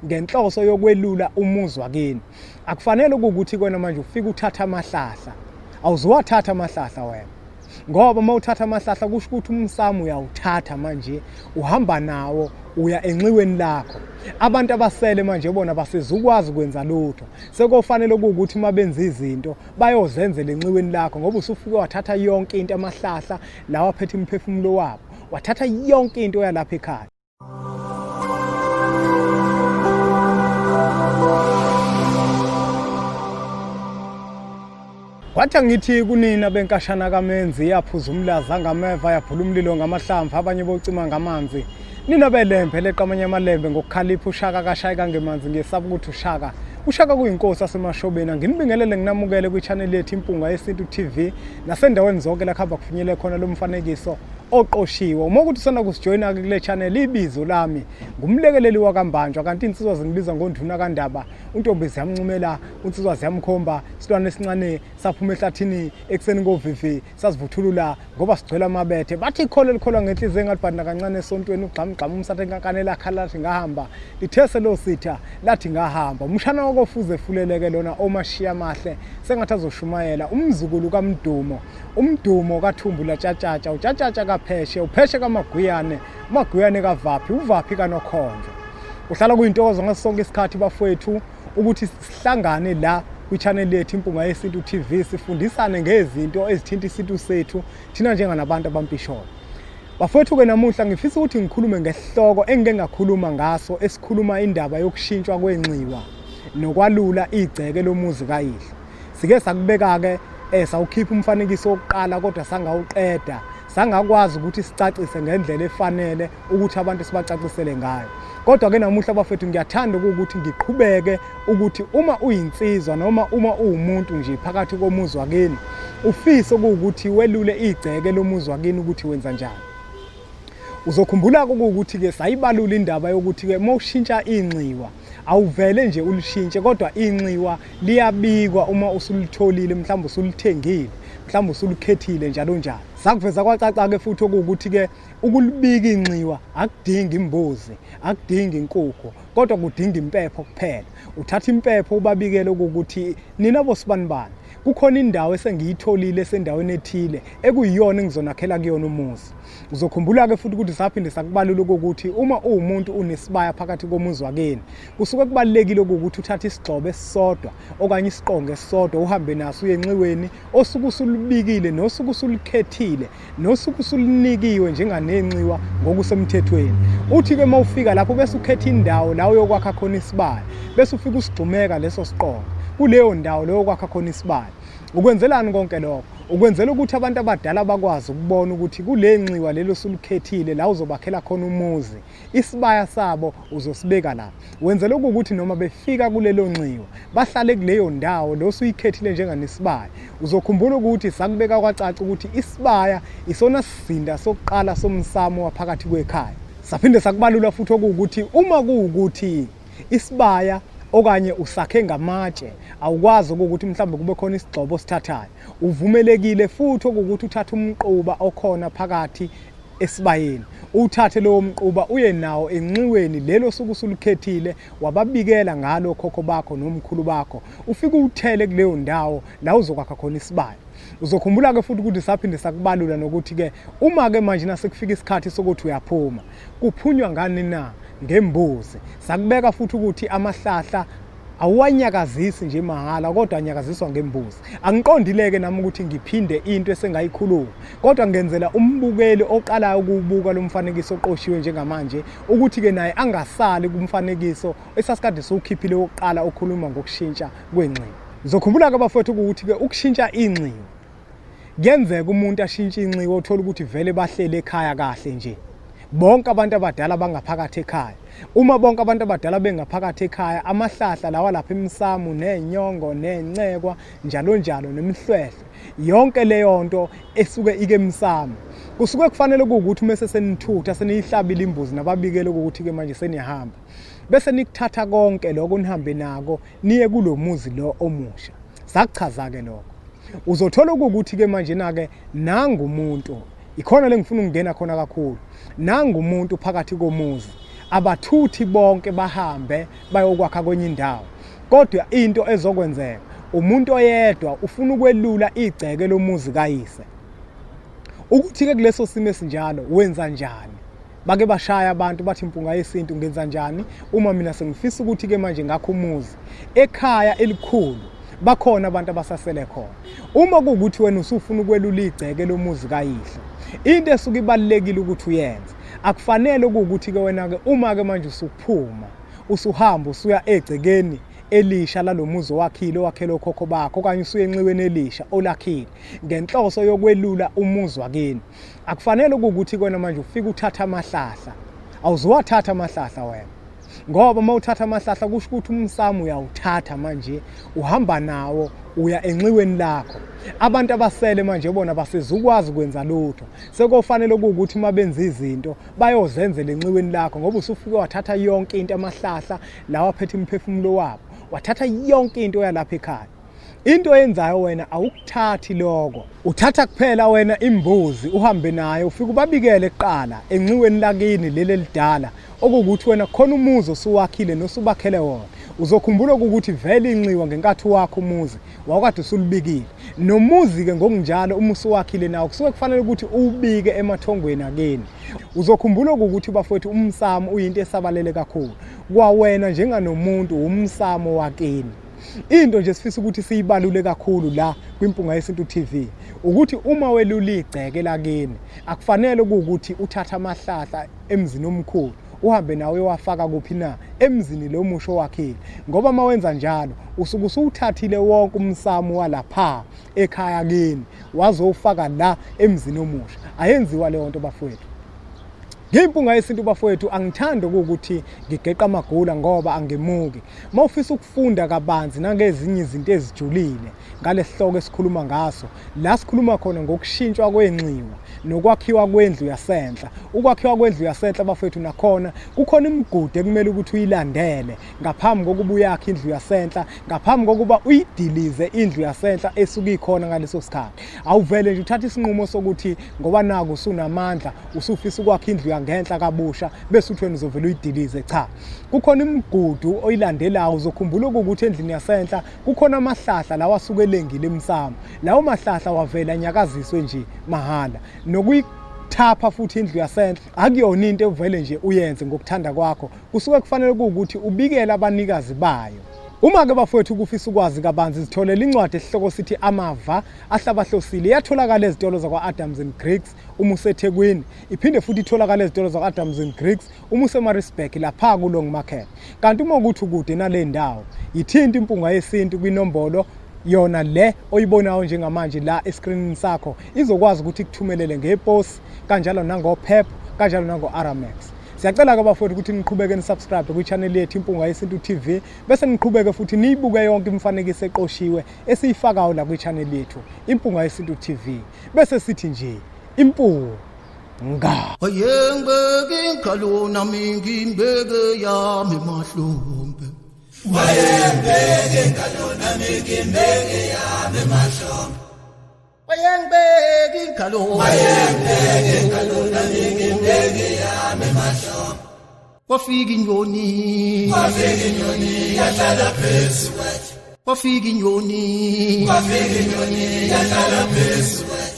ngenhloso yokwelula umuzi wakini. Akufanele ukuthi kwena manje ufike uthatha amahlahla. Awuzuwathatha amahlahla wena. Ngoba uma uthatha amahlahla kusho ukuthi umsamo uyawuthatha manje uhamba nawo uya enxiweni lakho. Abantu abasele manje bona basezukwazi ukwenza lutho. Sekufanele ukuthi uma benza izinto bayozenzela enxiweni lakho ngoba usufike wathatha yonke into amahlahla lawa aphethe imiphefumulo wabo. Wathatha yonke into yalapha ekhaya. Kwathi angithi kunina benkashana kaMenzi yaphuza umlaza ngameva yaphula umlilo ngamahlamvu abanye bocima ngamanzi. Nina belembe leqa amanye amalembe ngokukhalipha ushaka kashayi kangemanzi ngiyesaba ukuthi ushaka. Ushaka kuyinkosi asemashobeni anginibingelele nginamukele kwi-channel yethu Impunga Yesintu TV nasendaweni zonke la kuhamba kufinyele khona lo mfanekiso oqoshiwe. Uma ukuthi usanda kusijoyina-ke kule channel ibizo lami ngumlekeleli wakambanjwa kanti insizwa zingibiza ngonduna kandaba untombi ziyamncumela unsizwa ziyamkhomba isilwane esincane saphuma ehlathini ekuseni kovivi sazivuthulula ngoba sigcwele amabethe bathi ikholo elikholwa ngenhliziyo engalibhadi nakancane esontweni ugxamugxamu umsatha enkankane lakhala lathi ngahamba lithese lo sitha lathi ngahamba umshana wakofuze efuleleke lona omashiya amahle sengathi azoshumayela umzukulu kamdumo umdumo kathumbu latshatshatsha utshatshatsha kapheshe upheshe kamaguyane umaguyane kavaphi uvaphi kanokhonjwa uhlala kuyintokozo ngaso sonke isikhathi bafowethu ukuthi sihlangane la kwi-channel yethu Impunga Yesintu TV sifundisane ngezinto ezithinta isintu sethu thina njenganabantu abampisholo. Bafowethu-ke namuhla ngifisa ukuthi ngikhulume ngesihloko engike ngakhuluma ngaso esikhuluma indaba yokushintshwa kwenxiwa nokwalula igceke lomuzi kayihlo. Sike sakubeka-ke sawukhipha umfanekiso wokuqala kodwa sangawuqeda sangakwazi ukuthi sicacise ngendlela efanele ukuthi abantu sibacacisele ngayo. Kodwa ke namuhla bafethu ngiyathanda ukuthi ngiqhubeke ukuthi uma uyinsizwa noma uma uwumuntu nje phakathi komuzi wakini ufise ukuthi welule igceke lomuzi wakini ukuthi wenza njani. Uzokhumbula ukuthi ke sayibalula indaba yokuthi ke uma ushintsha inxiwa awuvele nje ulishintshe kodwa inxiwa liyabikwa uma usulitholile mhlawumbe usulithengile mhlawumbe usulikhethile njalo njalo. Sakuveza kwacaca ke futhi okuwukuthi ke ukulibika inxiwa akudingi imbuzi akudingi inkukhu kodwa kudinga impepho kuphela. Uthatha impepho ubabikele ukuthi nina bosibanibani kukhona indawo esengiyitholile esendaweni ethile ekuyiyona engizonakhela kuyona umuzi. Uzokhumbula-ke futhi ukuthi saphinde sakubalula ukuthi uma uwumuntu unesibaya phakathi komuzi wakini kusuke kubalulekile ukuthi uthathe isigxobo esisodwa okanye isiqongo esisodwa uhambe naso uye enxiweni osuke usulubikile nosuke usulukhethile nosuke usulunikiwe njenganenxiwa ngokusemthethweni. Uthi-ke uma ufika lapho bese ukhetha indawo la uyokwakha khona isibaya bese ufika usigxumeka leso siqongo kuleyo ndawo leyo kwakha khona isibaya. Ukwenzelani konke lokho? Ukwenzela ukuthi abantu abadala bakwazi ukubona ukuthi kule nxiwa lelo osulikhethile la uzobakhela khona umuzi isibaya sabo uzosibeka la. Wenzela ukuthi noma befika kulelo nxiwa bahlale kuleyo ndawo lo osuyikhethile njenganesibaya. Uzokhumbula ukuthi sakubeka kwacaca ukuthi isibaya isona sizinda sokuqala somsamo waphakathi kwekhaya. Saphinde sakubalula futhi okuwukuthi uma kuwukuthi isibaya okanye usakhe ngamatshe awukwazi ukuthi mhlawumbe kube khona isigxobo osithathayo uvumelekile futhi okuwukuthi uthathe umquba okhona phakathi esibayeni uwuthathe lowo mquba uye nawo enxiweni lelo suku usulikhethile wababikela ngalo khokho bakho nomkhulu bakho ufike uwuthele kuleyo ndawo la uzokwakha khona isibaya. Uzokhumbula-ke futhi ukuthi saphinde sakubalula nokuthi-ke uma-ke manje nasekufika isikhathi sokuthi uyaphuma kuphunywa ngani na ngembuzi. Sakubeka futhi ukuthi amahlahla awuwanyakazisi nje mahhala kodwa anyakaziswa ngembuzi. Angiqondile-ke nami ukuthi ngiphinde into esengayikhuluma kodwa ngenzela umbukeli oqalayo ukuwubuka lo mfanekiso oqoshiwe njengamanje ukuthi-ke naye angasali kumfanekiso esasikade siwukhiphile wokuqala okhuluma ngokushintsha kwenxiwa. Ngizokhumbula-ke bafowethu ukuthi-ke ukushintsha inxiwa kuyenzeka umuntu ashintshe inxiwa uthole ukuthi vele bahleli ekhaya kahle nje bonke abantu abadala bangaphakathi ekhaya. Uma bonke abantu abadala bengaphakathi ekhaya amahlahla lawa lapha emsamo nenyongo nencekwa njalo njalo nemihlwehlwe yonke leyo nto esuke ike emsamo kusuke kufanele kuwukuthi uma sesenithutha seniyihlabile imbuzi nababikele ukuthi-ke manje seniyahamba bese nikuthatha konke lokho nihambe nako niye kulo muzi lo omusha. Sakuchaza-ke lokho. Uzothola ukuthi-ke manje na-ke nangu umuntu ikhona lengifuna ukungena khona kakhulu. Nangu umuntu phakathi komuzi. Abathuthi bonke bahambe bayokwakha kwenye indawo. Kodwa into ezokwenzeka, umuntu oyedwa ufuna ukwelula igceke lomuzi kayise. Ukuthi-ke kuleso simo esinjalo wenza njani? Bake bashaya abantu bathi mpunga yesintu ngenza njani uma mina sengifisa ukuthi-ke manje ngakho umuzi ekhaya elikhulu bakhona abantu abasasele khona. Uma kuwukuthi wena usufuna ukwelula igceke lomuzi kayihlo, into esuke ibalulekile ukuthi uyenze, akufanele kuwukuthi-ke wena-ke uma-ke manje usuphuma usuhamba usuya egcekeni elisha lalomuzi owakhile owakhele okhokho bakho okanye usuye enxiweni elisha olakhile ngenhloso yokwelula umuzi wakini. Akufanele ukuthi kwena manje ufike uthatha amahlahla. Awuzuwathatha amahlahla wena. Ngoba uma uthatha amahlahla kusho ukuthi umsamo uyawuthatha manje uhamba nawo uya enxiweni lakho. Abantu abasele manje bona basezukwazi ukwenza lutho. Sekufanele ukuthi uma benza izinto bayozenzela enxiweni lakho ngoba usufike wathatha yonke into amahlahla lawa aphethe imiphefumulo wabo. Wathatha yonke into yalapha ekhaya. Into oyenzayo wena awukuthathi lokho. Uthatha kuphela wena imbuzi uhambe nayo ufike ubabikele kuqala enxiweni lakini leli elidala okuwukuthi wena khona umuzi osuwakhile nosubakhele wona. Uzokhumbula ukuthi vele inxiwa ngenkathi wakho umuzi wawukade usulubikile. Nomuzi-ke ngokunjalo uma usuwakhile nawo kusuke kufanele ukuthi uwubike emathongweni akini. Uzokhumbula ukuthi bafowethu umsamo uyinto esabalele kakhulu. Kwawena njenganomuntu umsamo wakini. Into nje sifisa ukuthi siyibalule kakhulu la kwiMpunga Yesintu TV ukuthi uma welula igceke lakini akufanele ukuthi uthathe amahlahla emzini omkhulu uhambe nawe uyowafaka kuphi na emzini lo musho wakhile ngoba uma wenza njalo usuke usuwuthathile wonke umsamo walapha ekhaya kini wazowufaka la emzini omusha. Ayenziwa leyo nto bafowethu. Ngiyimpunga yesintu bafowethu, angithandi ukuthi ngigeqa amagula ngoba angimuki. Uma ufisa ukufunda kabanzi nangezinye izinto ezijulile ngalesihloko esikhuluma ngaso, la sikhuluma khona ngokushintshwa kwenxiwa nokwakhiwa kwendlu yasenhla. Ukwakhiwa kwendlu yasenhla bafowethu nakhona kukhona imigudu ekumele ukuthi uyilandele ngaphambi kokuba uyakhe indlu yasenhla, ngaphambi kokuba uyidilize indlu yasenhla esuke ikhona ngaleso sikhathi. Awuvele nje uthathe isinqumo sokuthi ngoba naku usunamandla usufisa ukwakha indlu yangenhla kabusha bese uthi wena uzovele uyidilize. Cha, kukhona imigudu oyilandelayo. Uzokhumbula ukuthi endlini yasenhla kukhona amahlahla lawa asuke elengile emsamo. Lawo mahlahla wavela anyakaziswe nje mahhala. Nokuyithapha futhi indlu yasenhla akuyona into evele nje uyenze ngokuthanda kwakho, kusuke kufanele kuwukuthi ubikele abanikazi bayo. Uma-ke bafowethu kufisa ukwazi kabanzi, zitholele incwadi esihloko sithi Amava Ahlabahlosile. Iyatholakala ezitolo zakwa-Adams and Griggs uma useThekwini, iphinde futhi itholakale ezitolo zakwa-Adams and Griggs uma useMaritzburg lapha ku-Long Market. Kanti uma ukuthi ukude nale ndawo, yithinta Impunga Yesintu kwinombolo yona le oyibonayo njengamanje la eskrinini sakho, izokwazi ukuthi ikuthumelele ngeposi kanjalo nangoPep kanjalo nango-Aramex. Siyacela-ke bafowethu ukuthi niqhubeke nisubscribe kwi-channel yethu Impunga Yesintu TV bese niqhubeke futhi niyibuke yonke imifanekiso eqoshiwe esiyifakayo la kwi-channel yethu Impunga Yesintu TV. Bese sithi nje impunga. Ayengibeke ingalo nami ngimbeke yami mahlombe. Wayengibeke ingalo nami ngimbeke yami mahlombe. Wayengibeke ingalo. Wayengibeke ingalo nami ngimbeke yami mahlombe. Kwafika inyoni. Kwafika inyoni yahlala phezu kwethu. Kwafika inyoni. Kwafika inyoni yahlala phezu kwethu.